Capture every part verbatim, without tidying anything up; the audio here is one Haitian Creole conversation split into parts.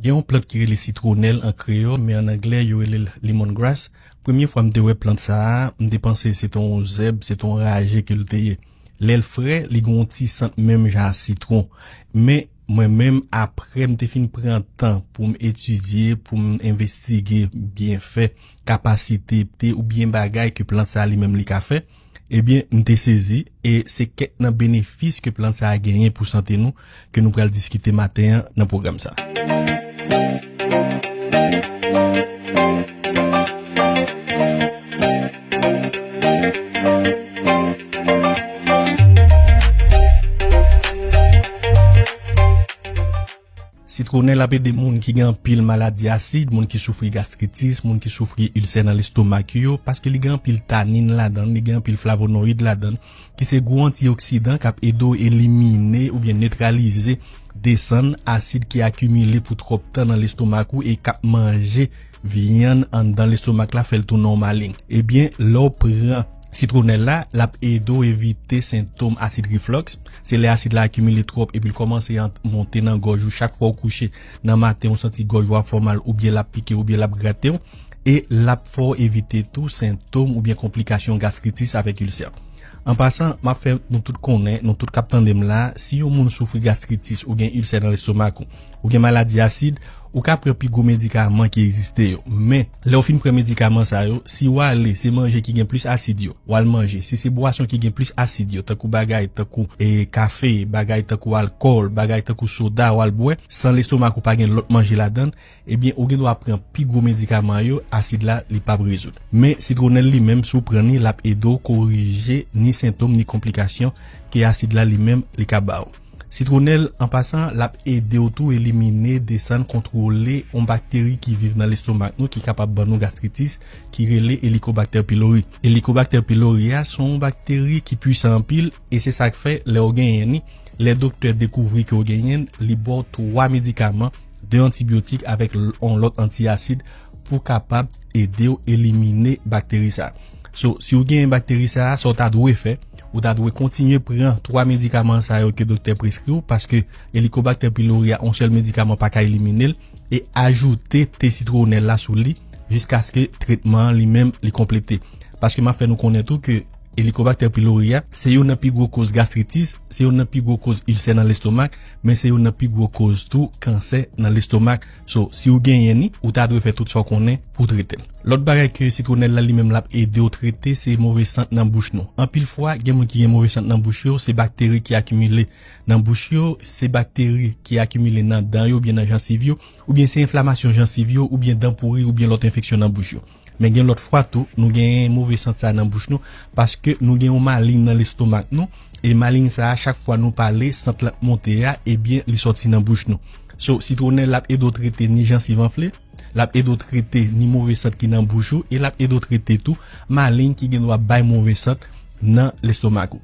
Gen yon plant ki rele sitwonèl an kreyòl, men an anglè, yo rele l lemon grass. Premye fwa m te wè plant sa a, m te panse se te yon zèb, se te yon raje ke l te ye. Lè l fre, li gen yon ti sant menm jan a sitwon. Men, mwen menm, apre m te fin pran tan pou m etidye, pou m envestige byenfè, kapasite te oubyen bagay ke plant sa a li menm li ka fè, ebyen, m te sezi, e se kèk nan benefis ke plant sa a genyen pou sante nou ke nou pral diskite maten an nan pwogram sa a. Sitwonèl ap ede moun ki gen anpil maladi asid, moun ki soufri gastritis, moun ki soufri ilsè nan lestomak yo, paske li gen anpil tanin ladan l, li gen anpil flavonoyid ladan l, ki se gwo antioksidan k ap ede w elimine oubyen netralize, desann asid ki akimile pou twòp tan nan lestomak ou e k ap manje vyann anndan lestomak la, fè l tounen yon maleng. Ebyen, lè w pran sitwonèl la, l ap ede w evite sentòm asid reflòks. Se lè asid la akimile twòp epi l kòmanse ant-, monte nan gòj ou. Chak fwa w kouche nan maten, ou santi gòj ou ap fè w mal, oubyen l ap pike w, oubyen l ap grate w. E l ap fè w evite tou sentòm oubyen konplikasyon gastritis avèk ilsè. An pasan, m ap fè nou tout konnen, nou tout k ap tande m la, si yon moun soufri gastritis ou gen ilsè nan lestomak ou, ou gen maladi asid, ou ka pran pi gwo medikaman ki egziste yo. Men, lè w fin pran medikaman sa yo, si w ale, se manje ki gen plis asid yo, w al manje. Si se bwason ki gen plis asid yo, tankou bagay, tankou, e, kafe, bagay tankou alkòl, bagay tankou soda, w al bwè, san lestomak ou pa gen lòt manje ladan l, ebyen, ou gen dwa pran pi gwo medikaman yo, asid la, li p ap rezoud. Men, sitwonèl li menm, si w pran li, l ap ede w korije ni sentòm ni konplikasyon ke asid la li menm, li ka ba w. Sitwonèl, an pasan, l ap ede w tou elimine, desann, kontwole yon bakteri ki viv nan lestomak nou, ki kapab ban nou gastritis, ki rele Helicobacter pylori. Helicobacter pylori a, se yon bakteri ki pwisan anpil, e se sa k fè, lè w genyen li, lè doktè dekouvri ke w genyen l, li ba w twa medikaman, de antibyotik avèk l-, yon lòt antiasid pou kapab ede w elimine bakteri sa a. So, si w genyen bakteri sa a, sa w ta dwe fè, ou ta dwe kontinye pran twa medikaman sa yo ke doktè preskri w, paske Helicobacter pylori a, yon sèl medikaman pa ka elimine l, e ajoute te sitwonèl la sou li, jiskaske tretman an li menm li konplete. Paske m ap fè nou konnen tou ke Helicobacter pylori a, se youn nan pi gwo koz gastritis, se youn nan pi gwo koz ilsè nan lestomak, men se youn nan pi gwo koz tou kansè nan lestomak. So, si w genyen li, ou ta dwe fè tout sa w konnen pou w trete l. Lòt bagay ke sitwonèl la li menm l ap ede w trete, se move sant nan bouch nou. Anpil fwa, gen moun ki gen move sant nan bouch yo, se bakteri ki akimile nan bouch yo, se bakteri ki akimile nan dan yo, oubyen nan jansiv yo, oubyen se enflamasyon jansiv yo, oubyen dan pouri, oubyen lòt enfeksyon nan bouch yo. Men gen lòt fwa tou, nou genyen move sant sa nan bouch nou, paske nou gen yon maleng nan lestomak nou, e maleng sa a, chak fwa nou pale, sant lan monte a, ebyen, li sòti nan bouch nou. So, sitwonèl la ap ede w trete ni jansiv anfle, l ap ede w trete ni move sant ki nan bouch ou, e l ap ede w trete tou maleng ki gen dwa bay move sant nan lestomak ou.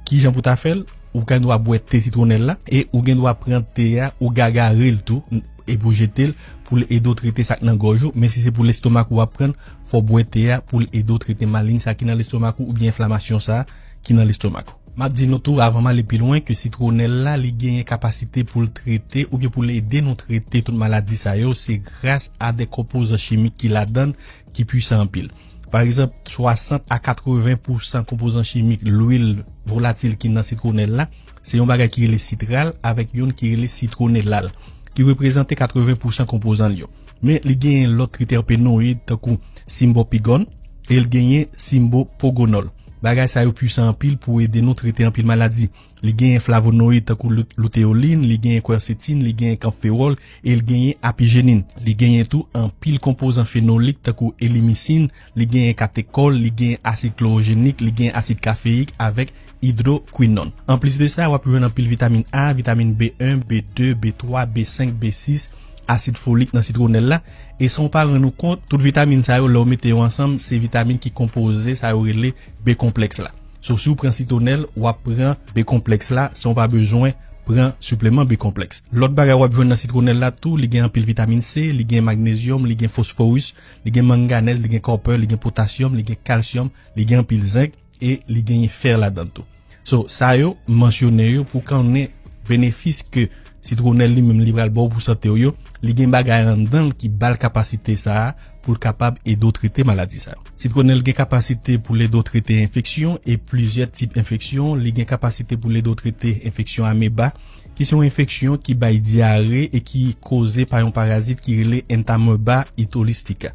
Kijan pou ta fè l? Ou gen dwa bwè te sitwonèl la, e ou gen dwa pran te a, ou gagare l tou, epi w jete l pou l ede w trete sa k nan gòj ou, men si se pou lestomak ou w ap pran, fò w bwè te a pou l ede w trete maleng sa ki nan lestomak ou, oubyen enflamasyon sa ki nan lestomak ou. M ap di nou tou, avan m ale pi lwen, ke sitwonèl la, li genyen kapasite pou l trete oubyen pou l ede nou trete tout maladi sa yo, se gras a de konpozan chimik ki ladan l, ki pwisan anpil. Pa egzanp, swasant a katreven pousan konpozan chimik lwil volatil ki nan sitwonèl la, se yon bagay ki rele sitral avèk youn ki rele sitwonelal, ki reprezante katreven pousan konpozan l yo. Men li genyen lòt triterpenoyid tankou simbopigòn e l genyen simbopogonòl. Bagay sa yo pwisan anpil pou ede nou trete anpil maladi. Li genyen flavonoyid tankou lut-, luteolin, li genyen kwersetin, li genyen kanfewòl e l genyen apijenin. Li genyen tou anpil konpozan fenolik tankou elimisin, li genyen katekòl, li genyen asid klorojenik, li genyen asid kafeyik avèk idrokwinòn. Anplis de sa, w ap jwenn anpil vitamin A, vitamin B en, B de, B twa, B senk, B sis, asid folik nan sitwonèl la. E san w pa rann ou kont, tout vitamin sa yo, lè w mete yo ansanm, se vitamin ki konpoze sa yo rele B konplèks la. So, si w pran sitwonèl, w ap pran B konplèks la, san w pa bezwen pran sipleman B konplèks. Lòt bagay w ap jwenn nan sitwonèl la tou, li gen anpil vitamin C, li gen magnezyòm, li gen fosforis, li gen manganèz, li gen kòpè, li gen potasyòm, li gen kalsyòm, li gen anpil zenk e li genyen fè ladan l tou. So, sa yo, m mansyone yo pou konnen benefis ke Sitwonèl li menm li pral ba w pou sante w yo, li gen bagay anndan l ki ba l kapasite sa a pou l kapab ede w trete maladi sa yo. Sitwonèl gen kapasite pou l ede w trete enfeksyon e plizyè tip enfeksyon. Li gen kapasite pou l ede w trete enfeksyon ameba, ki se yon enfeksyon ki bay dyare e ki koze pa yon parazit ki rele Entamoeba histolytica.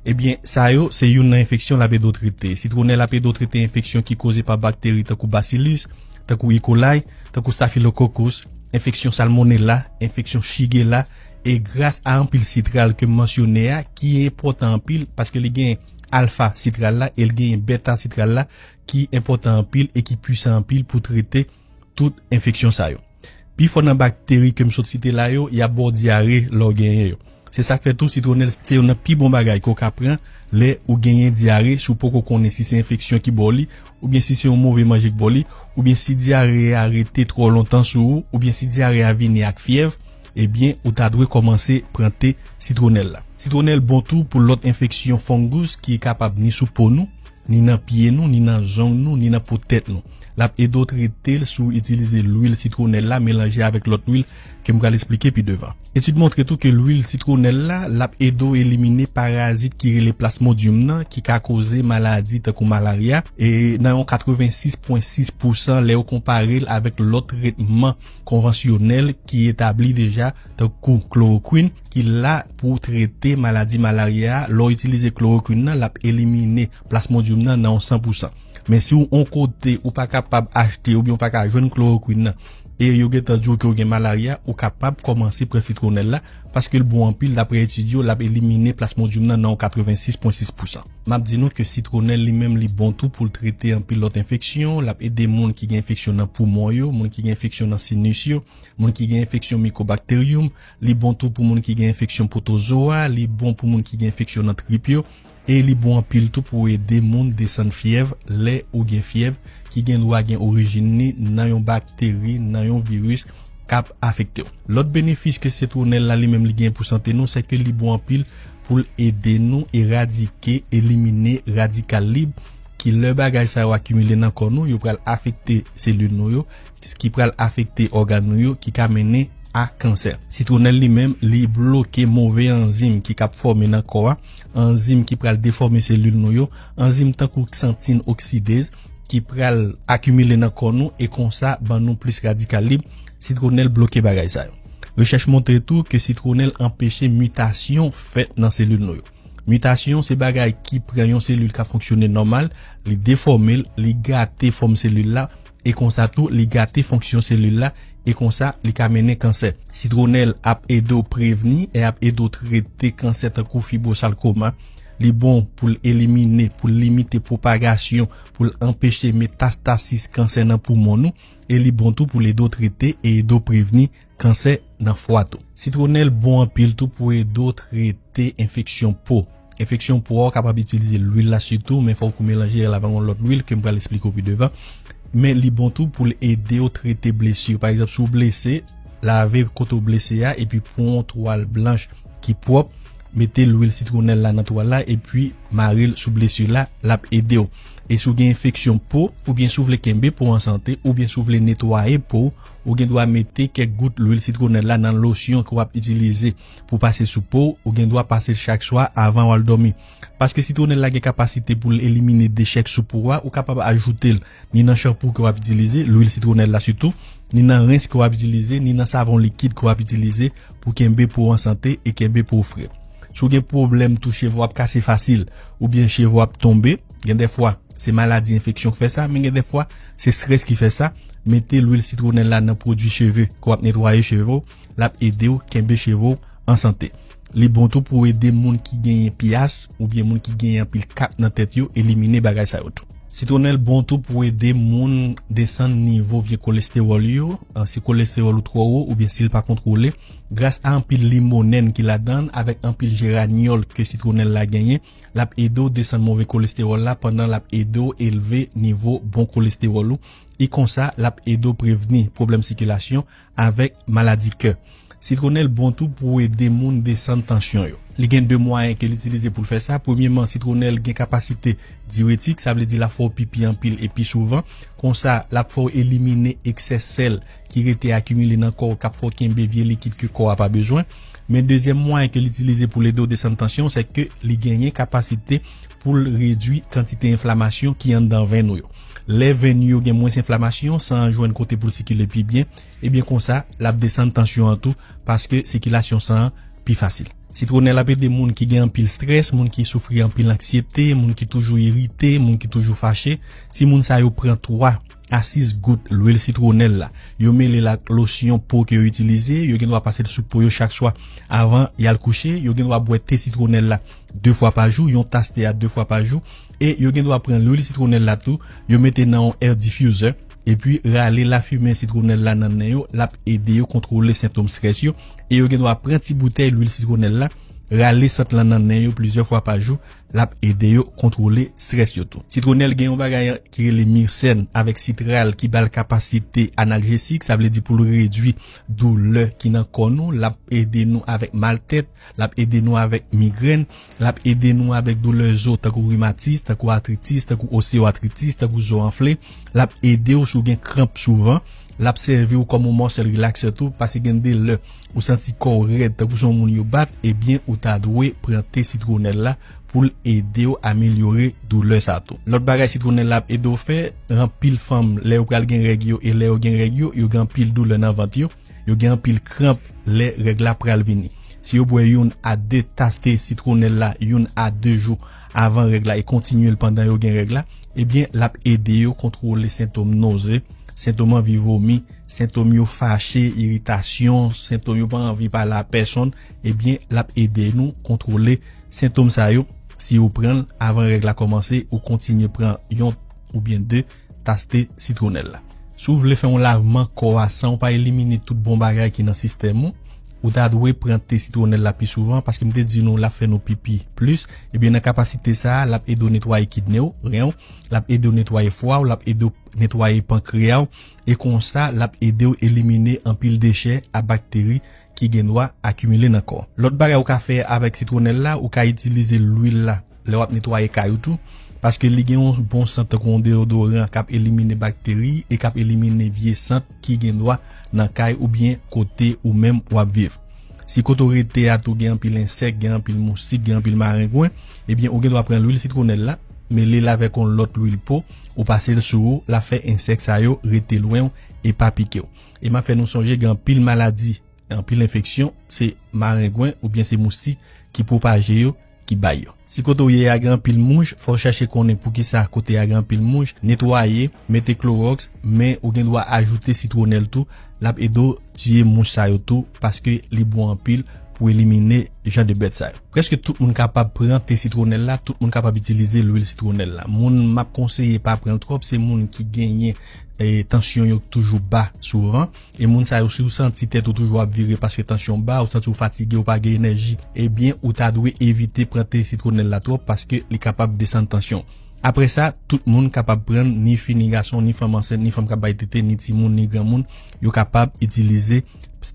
Ebyen, sa yo se youn nan enfeksyon l ap ede w trete. Sitwonèl ap ede w trete enfeksyon ki koze pa bakteri tankou Bacillus, tankou E. coli, tankou Staphylococcus, enfeksyon Salmonella, enfeksyon Shigella, e gras a anpil sitral ke m mansyone a, ki enpòtan anpil paske li gen alfa sitral la e l gen beta sitral la, ki enpòtan anpil e ki pwisan anpil pou trete tout enfeksyon sa yo. Pifò nan bakteri ke m sot site la yo, y ap ba w dyare lè w genyen yo. Se sa k fè tou sitwonèl se youn nan pi bon bagay ke w ka pran lè ou genyen dyare si w poko konnen si se enfeksyon ki ba w li, oubyen si se yon move manje k ba w li, oubyen si dyare a rete twò lontan sou ou, oubyen si dyare a vini ak fyèv, ebyen ou ta dwe kòmanse pran te sitwonèl la. Sitwonèl bon tou pou lòt enfeksyon fungus ki kapab ni sou po nou, ni nan pye nou, ni nan zong nou, ni nan po tèt nou. L ap ede w trete l si w itilize lwil sitwonèl la melanje avèk lòt lwil ke m pral esplike pi devan. Etid montre tou ke lwil sitwonèl la, l ap ede w elimine parazit ki rele Plasmodium nan, ki ka koze maladi tankou malarya, e nan yon katrevensis pwen sis pousan lè yo konpare l avèk lòt tretman konvansyonèl ki etabli deja, tankou klorokwin, ki la pou trete maladi malarya a. Lè w itilize klorokwin nan, l ap elimine Plasmodium nan nan yon san pousan. Men si w on kote ou pa kapab achte oubyen ou pa ka jwenn klorokwin nan, e yo gentan di w ke w gen malarya, ou kapab kòmanse pran sitwonèl la, paske l bon anpil, daprè etid yo, l ap elimine Plasmodium nan nan yon katrevensis pwen sis pousan. M ap di nou ke sitwonèl li menm li bon tou pou l trete anpil lòt enfeksyon, l ap ede moun ki gen enfeksyon nan poumon yo, moun ki gen enfeksyon nan sinis yo, moun ki gen enfeksyon Mycobacterium, li bon tou pou moun ki gen enfeksyon pwotozowa, li bon pou moun ki gen enfeksyon nan trip yo, e li bon anpil tou pou ede moun desann fyèv lè ou gen fyèv ki gen dwa gen orijin li nan yon bakteri, nan yon viris k ap afekte w. Lòt benefis ke sitwonèl la li menm li gen pou sante nou, se ke li bon anpil pou l ede nou eradike, elimine radikal lib ki lè bagay sa yo akimile nan kò nou, yo pral afekte selil nou yo, ki pral afekte ògàn nou yo, ki ka mennen a kansè. Sitwonèl li menm, li bloke move anzim ki k ap fòme nan kò a, anzim ki pral defòme selil nou yo, anzim tankou xantin oksidez, ki pral akimile nan kò nou e konsa ban nou plis radikal lib. Sitwonèl bloke bagay sa yo. Rechèch montre tou ke sitwonèl anpeche mitasyon fèt nan selil nou yo. Mitasyon se bagay ki pran yon selil k ap fonksyone nòmal, li defòme l, li gate fòm selil la, e konsa tou li gate fonksyon selil la, e konsa li ka mennen kansè. Sitwonèl ap ede w prevni e ap ede w trete kansè tankou fibrosarkoma. Li bon pou l elimine, pou l limite pwopagasyon, pou l anpeche metastasis kansè nan poumon nou, e li bon tou pou l ede w trete e ede w prevni kansè nan fwa tou. Sitwonèl bon anpil tou pou ede w trete enfeksyon po. Enfeksyon po a, w kapab itilize lwil la sitou, men fòk ou melanje l avèk yon lòt lwil ke m pral esplike w pi devan. Men li bon tou pou l ede w trete blesi. Pa egzanp, si w blese, lave kote w blese a, epi pran yon twal blanch ki pwòp, mete lwil sitwonèl la nan twal la, epi mare l sou blesi la, l ap ede w. E si w gen enfeksyon po, oubyen si w vle kenbe po w an sante, oubyen si w vle netwaye po w, ou gen dwa mete kèk gout lwil sitwonèl la nan losyon ke w ap itilize pou pase sou po w, ou gen dwa pase l chak swa avan w al dòmi. Paske sitwonèl la gen kapasite pou l elimine dechè k sou po a, ou kapab ajoute l ni nan chanpou ke w ap itilize, lwil sitwonèl la sitou, ni nan rens ke w ap itilize, ni nan savon likid ke w ap itilize pou kenbe po w an sante e kenbe po w fre. Si w gen pwoblèm tou cheve w ap kase fasil, oubyen cheve w ap tonbe, gen dèfwa se maladi enfeksyon k fè sa, men gen dèfwa se estrès ki fè sa. Mete lwil sitwonèl la nan pwodui cheve ke w ap netwaye cheve w, l ap ede w kenbe cheve w an sante. Li bon tou pou ede moun ki genyen pyas oubyen moun ki genyen anpil kap nan tèt yo, elimine bagay sa yo tou. Sitwonèl bon tou pou ede moun desann nivo vye kolestewòl yo, an, si kolestewòl ou twò wo oubyen si l pa kontwole, gras a anpil limonèn ki ladan l avèk anpil jeranyòl ke sitwonèl la genyen, l ap ede w desann move kolestewòl la pandan l ap ede w elve nivo bon kolestewòl ou, e konsa l ap ede w prevni pwoblèm sikilasyon avèk maladi kè. Sitwonèl bon tou pou ede moun desann tansyon yo. Li gen de mwayen ke l itilize pou l fè sa. Premyeman, sitwonèl gen kapasite diretik, sa vle di l ap fè w pipi anpil e pi souvan. Konsa, l ap fè w elimine eksè sèl ki rete akimile nan kò w, k ap fè w kenbe vye likid ke kò a pa bezwen. Men dezyèm mwayen ke l itilize pou l ede w desann tansyon, se ke li genyen kapasite pou l redui kantite enflamasyon ki anndan venn ou yo. Lè venn yo gen mwens enflamasyon, san an jwenn kote pou l sikile pi byen, ebyen konsa, l ap desann tansyon an tou, paske sikilasyon san an pi fasil. Sitwonèl ap ede moun ki gen anpil strès, moun ki soufri anpil anksyete, moun ki toujou irite, moun ki toujou fache. Si moun sa yo pran twa a sis gout lwil sitwonèl la, yo mele l ak losyon po ke yo itilize, yo gen dwa pase l sou po yo chak swa avan y al kouche, yo gen dwa bwè te sitwonèl la de fwa pa jou, yon tas te a de fwa pa jou, e yo gen dwa pran lwil sitwonèl la tou, yo mete nan yon air diffuser, epi rale lafimen sitwonèl la nan nen yo, l ap ede yo kontwole sentòm strès yo, e yo gen dwa pran ti boutèy lwil sitwonèl la, rale sant lan nan nen yo plizyè fwa pa jou, l ap ede yo kontwole strès yo tou. Sitwonèl gen yon bagay ki rele mirsèn avèk sitral ki ba l kapasite analjesik, sa vle di pou l redui doulè ki nan kò nou, l ap ede nou avèk maltèt, l ap ede nou avèk migrèn, l ap ede nou avèk doulè zo tankou rimatis, tankou atritis, tankou osteyoatritis, tankou zo anfle, l ap ede w si w gen kranp souvan, l ap sèvi w kòm yon mòsèl rilaksè tou, paske gen de lè ou santi kò w rèd tankou se yon moun yo bat, ebyen ou ta dwe pran te sitwonèl la pou l ede w amelyore doulè sa tou. Lòt bagay sitwonèl la ap ede w fè, anpil fanm lè yo pral gen règ yo e lè yo gen règ yo, yo gen anpil doulè nan vant yo, yo gen anpil kranp lè règ la pral vini. Si yo bwè youn a de tas te sitwonèl la youn a de jou avan règ la e kontinye l pandan yo gen règ la, ebyen l ap ede yo kontwole sentòm noze, sentòm anvi vomi, sentòm yo fache, iritasyon, sentòm yo pa anvi pale a pèsonn, ebyen l ap ede nou kontwole sentòm sa yo. Si ou pran l avan règ la kòmanse, ou kontinye pran yon oubyen de tas te sitwonèl la. Si w vle fè yon lavman kò a san w pa elimine tout bon bagay ki nan sistèm ou, ou ta dwe pran te sitwonèl la pi souvan, paske m te di nou l ap fè nou pipi plis. Ebyen nan kapasite sa a, l ap ede w netwaye kidne w, ren w, l ap ede w netwaye fwa w, l ap ede w netwaye pankreya w, e konsa l ap ede w elimine anpil dechè a bakteri ki gen dwa akimile nan kò. Lòt bagay ou ka fè avèk sitwonèl la, ou ka itilize lwil la lè w ap netwaye kay ou tou, paske li gen yon bon sant tankou yon deyodoran k ap elimine bakteri e k ap elimine vye sant ki gen dwa nan kay oubyen kote ou menm w ap viv. Si kote w rete a tou gen anpil ensèk, gen anpil moustik, gen anpil marengwen, ebyen ou gen dwa pran lwil sitwonèl la, mele l avèk yon lòt lwil po, ou pase l sou ou, l ap fè ensèk sa yo rete lwen w e pa pike w. E m ap fè nou sonje gen anpil maladi, anpil enfeksyon, se marengwen oubyen se moustik ki pwopaje yo, ki bay yo. Si kote w ye a gen anpil mouch, fò w chèche konnen poukisa kote a gen anpil mouch, netwaye, mete klowòks, men ou gen dwa ajoute sitwonèl tou, l ap ede w tiye mouch sa yo tou, paske li bon anpil pou elimine jan de bèt sa yo. Prèske tout moun kapab pran te sitwonèl la, tout moun kapab itilize lwil sitwonèl la. Moun m ap konseye pa pran l twòp, se moun ki genyen, e, tansyon yo toujou ba souvan. E moun sa yo, si w santi tèt ou toujou ap vire paske tansyon ba, ou santi w fatige, ou pa gen enèji, ebyen, ou ta dwe evite pran te sitwonèl la twòp paske li kapab desann tansyon. Apre sa, tout moun kapab pran l, ni fi, ni gason, ni fanm ansent, ni fanm k ap bay tete, ni timoun, ni granmoun, yo kapab itilize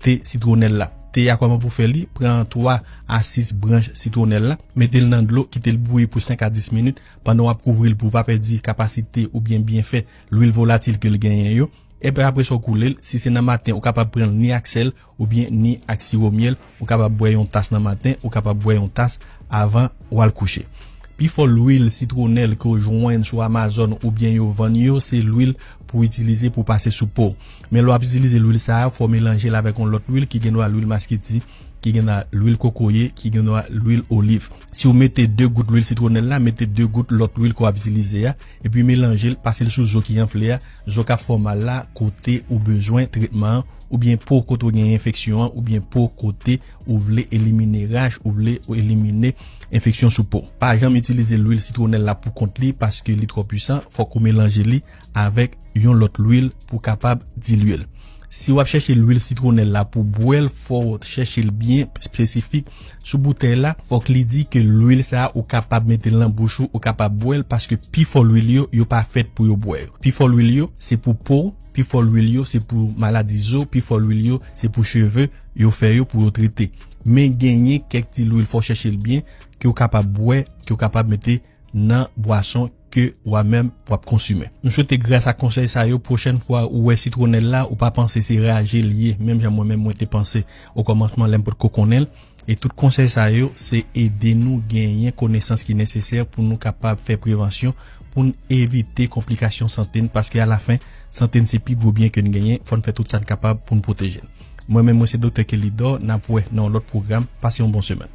te sitwonèl la. Te a, kòman pou fè li? Pran twa a sis branch sitwonèl la, mete l nan dlo, kite l bouyi pou senk a dis minit, pandan w ap kouvri l pou w pa pèdi kapasite oubyen byenfè lwil volatil ke l genyen yo. Epi apre sa, w koule l. Si se nan maten, ou kapab pran l ni ak sèl oubyen ni ak siwo myèl. Ou kapab bwè yon tas nan maten, ou kapab bwè yon tas avan w al kouche. Pifò lwil sitwonèl ke w jwenn sou Amazon oubyen yo vann yo, se lwil pou w itilize pou w pase sou po w. Men lè w ap itilize lwil sa a, fò w melanje l avèk yon lòt lwil ki gen dwa lwil masketi, ki gen dwa lwil kokoye, ki gen dwa lwil oliv. Si w mete de gout lwil sitwonèl la, mete de gout lòt lwil ke w ap itilize a, epi melanje l, pase l sou zo ki anfle a, zo k ap fè w mal la, kote ou bezwen tretman an, oubyen po kote w gen enfeksyon an, oubyen po kote ou vle elimine raj, ou vle elimine enfeksyon sou po. Pa janm itilize lwil sitwonèl la pou kont li, paske li twò pwisan, fòk ou melanje li avèk yon lòt lwil pou kapab dilye l. Si w ap chèche lwil sitwonèl la pou bwè l, fò w chèche l byen espesifik. Sou boutèy la, fòk li di ke lwil sa a, ou kapab mete l nan bouch ou, ou kapab bwè l, paske pifò lwil yo, yo pa fèt pou yo bwè yo. Pifò lwil yo, se pou po, pifò lwil yo, se pou maladi zo, pifò lwil yo, se pou cheve, yo fè yo pou yo trete. Men genyen kèk ti lwil, fò w chèche l byen, ke w kapab bwè, ke w kapab mete nan bwason ke w menm w ap konsime. M swete gras a konsèy sa yo, pwochèn fwa ou wè sitwonèl la, ou pa panse se raje l ye, menm jan mwen menm mwen te panse okòmansman lè m potko konnen l. E tout konsèy sa yo, se ede nou genyen konesans ki nesesè pou nou kapab fè prevansyon, pou n evite konplikasyon sante n, paske alafen, sante n se pi gwo byen ke n genyen, fò n fè tout sa n kapab pou n pwoteje l. Mwen menm, mwen se Doktè Kelly Dor, n ap wè nan yon lòt pwogram, pase yon bon semèn.